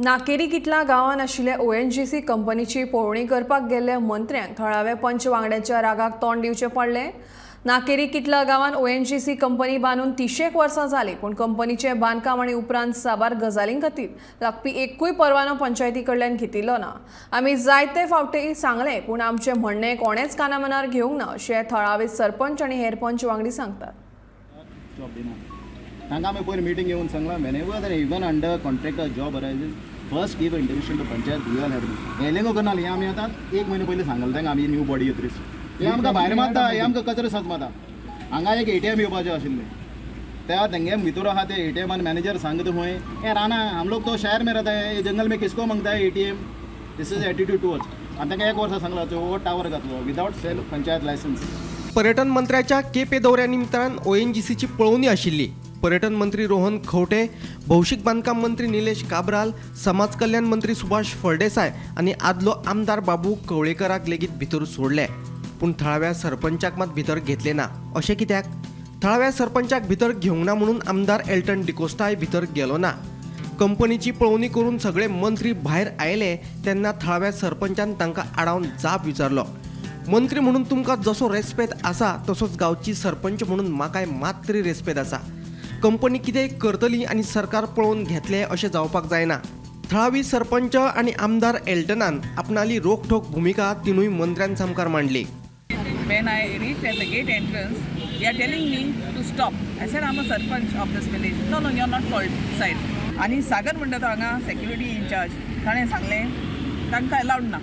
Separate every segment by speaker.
Speaker 1: नाकेरी किटला गांवांत आशिल्ल्या ओएनजीसी कंपनीची पळोवणी करपाक गेल्ल्या मंत्र्यांक थळाव्या पंच वांगड्यांच्या रागाक तोंड दिवचें पडलें. नाकेरी किटला गांवांत ओएनजीसी कंपनी बांदून 30एक वर्सां जालीं, पूण कंपनीचें बांदकाम आनी उपरांत साबार गजालीं खातीर लागपी एकूय परवानो पंचायती कडल्यान घेतिल्लो ना. आमी जायते फावटी सांगलें, पूण आमचें म्हणणें कोणेंच कानामनार घेवंक ना अशें थळावे सरपंच आनी हेर पंच वांगडी सांगतात.
Speaker 2: जॉब दिना तांकां. आमी पयर मिटींग घेवन सांगलां, whenever there even under contractor job arises, first give intimation to panchayat. We all have हेलेंगो करना. हें आमी आतां एक म्हयनो पयलीं सांगलें तांकां. आमी न्यू बॉडी येतरीच हे आमकां भायर मारता, हे आमकां कचरे सज मारता. हांगा एक एटीएम येवपाचें आशिल्लें, त्या तेंगे भितर आहा ते एटीएमान मॅनेजर सांगता खंय, ए राना, हम लोग तो शहर में रहता है, ये जंगल में किसको मांगता है ATM? This is attitude towards. आनी तांकां एक वर्सा सांगलां, हो टावर घातलो विदावट सेल पंचायत लायसन्स.
Speaker 3: पर्यटन मंत्र्याच्या केपे दौऱ्या निमतान ओएनजीसीची पळोवणी आशिल्ली. पर्यटन मंत्री रोहन खंवटे, भौशीक बांदकाम मंत्री निलेश काब्राल, समाज कल्याण मंत्री सुभाष फळदेसाय आनी आदलो आमदार बाबू कवळेकराक लेगीत भितर सोडले, पूण थळाव्या सरपंचाक मात भितर घेतले ना. अशें कित्याक? थळाव्या सरपंचाक भितर घेवंक ना म्हणून आमदार एल्टन डिकोस्टाय भितर गेलो ना. कंपनीची पळोवणी करून सगळे मंत्री भायर आयले तेन्ना थळाव्या सरपंचान तांकां आडावन जाब विचारलो, मंत्री म्हणून तुमकां जसो रेस्पेद आसा, तसोच गांवची सरपंच म्हणून म्हाकाय मात तरी रेस्पेद आसा. कंपनी कितेंय करतली आनी सरकार पळोवन घेतलें अशें जावपाक जायना. थळावी सरपंच आनी आमदार एल्टनान आपणाली रोखठोक भुमिका तिनूय मंत्र्यां सामकार मांडली.
Speaker 4: When I reached at the gate entrance, they are telling me to stop. I said, "I'm a sarpanch of this village." No, you're not called inside." आनी सागर म्हणटा तो हांगा सेक्युरिटी इन्चार्ज, ताणें सांगलें तांकां अलावड ना.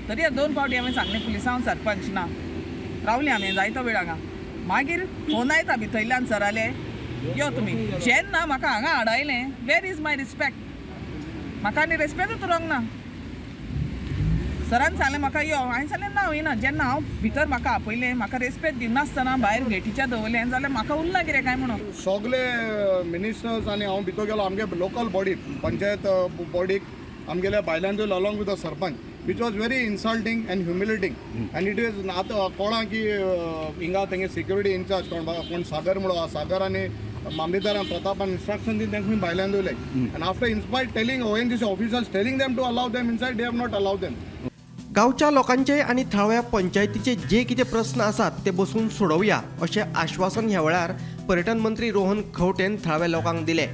Speaker 4: तरी दोन फावटी हांवें सांगलें पुलिसांक, सरपंच ना. रावले आमी जायतो वेळ हांगा. मागीर फोन येता भितरल्यान सराले, यो तुमी. जेन्ना म्हाका हांगा आडायलें, where is my respect? म्हाका आनी रेस्पेक्टूच उरोंक ना. सरान सांगलें म्हाका यो. हांवें सांगलें ना, वयना. जेन्ना हांव भितर म्हाका आपयलें, म्हाका रेस्पेद दिनासतना भायर गेटीच्या दवरलें जाल्यार म्हाका उरला कितें काय म्हणून.
Speaker 5: सगळे मिनिस्टर्स आनी हांव भितर गेलो आमगे लोकल बॉडी, पंचायत बॉडीक, आमगेल्या बायलांचो along with the sarpanch, which was very insulting and humiliating. And it is आतां कोणा की हिंगा तेंगे सिक्युरिटी इन्चार्ज कोण कोण सागर म्हणून आहा, सागर आनी मामलेदारान प्रतापान इन्स्ट्रक्शन दिवन तांकां भायल्यान दवरले. And after in spite telling ONGC officers, telling them to allow them inside, they have not allow them.
Speaker 3: गांवच्या लोकांचे आनी थळाव्या पंचायतीचे जे कितें प्रस्न आसात ते बसून सोडोवया अशें आश्वासन ह्या वेळार पर्यटन मंत्री रोहन खंवटेन थळाव्या लोकांक दिले.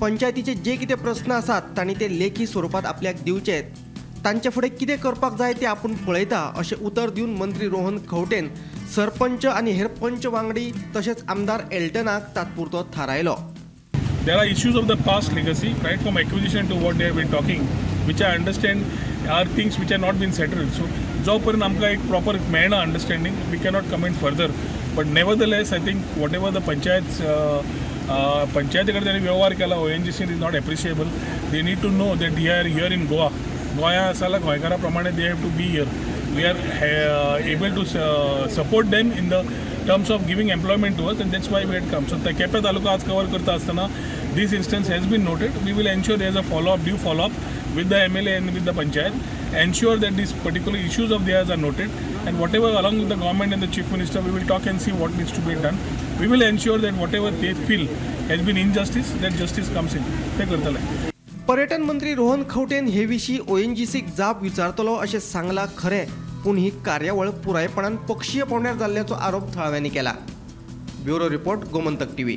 Speaker 3: पंचायतीचे जे कितें प्रस्न आसात तांणी ते लेखी स्वरुपात आपल्याक दिवचे, तांचे फुडें कितें करपाक जाय तें आपूण पळयता अशें उतर दिवन मंत्री रोहन खंवटेन सरपंच आनी हेर पंच वांगडी तशेंच आमदार एल्टनाक तात्पुरतो थारायलो.
Speaker 6: There are issues of the past legacy, right from acquisition to what they have been talking, which I understand are things which have not been settled. So, जो पर्यंत आमकां एक प्रॉपर मेळना understanding, we cannot comment further. But nevertheless, I think whatever the panchayat पंचायती कडेन त्यांनी व्यवहार केला ONGC is not appreciable. They need to know that they are here in Goa. गोंया आसा जाल्यार गोंयकारा प्रमाणे they have to be here. We are able to support them in the terms of giving employment to us, and that's why we had come. So the Quepem taluka आज cover करता आसतना this instance has been noted. We will ensure there is a follow up, due follow up with the MLA and with the panchayat, ensure that these particular issues of theirs are noted, and whatever, along with the government and the chief minister, we will talk and see what needs to be done. We will ensure that whatever they feel has been injustice, that justice comes in. ते करतले.
Speaker 3: पर्यटन मंत्री रोहन खंवटेन हे विशीं ओएनजीसीक जाप विचारतलो अशें सांगलां खरें, पूण ही कार्यावळ पुरायपणान पक्षीय पावंड्यार जाल्ल्याचो आरोप थळाव्यांनी केला. Bureau report, Gomantak TV.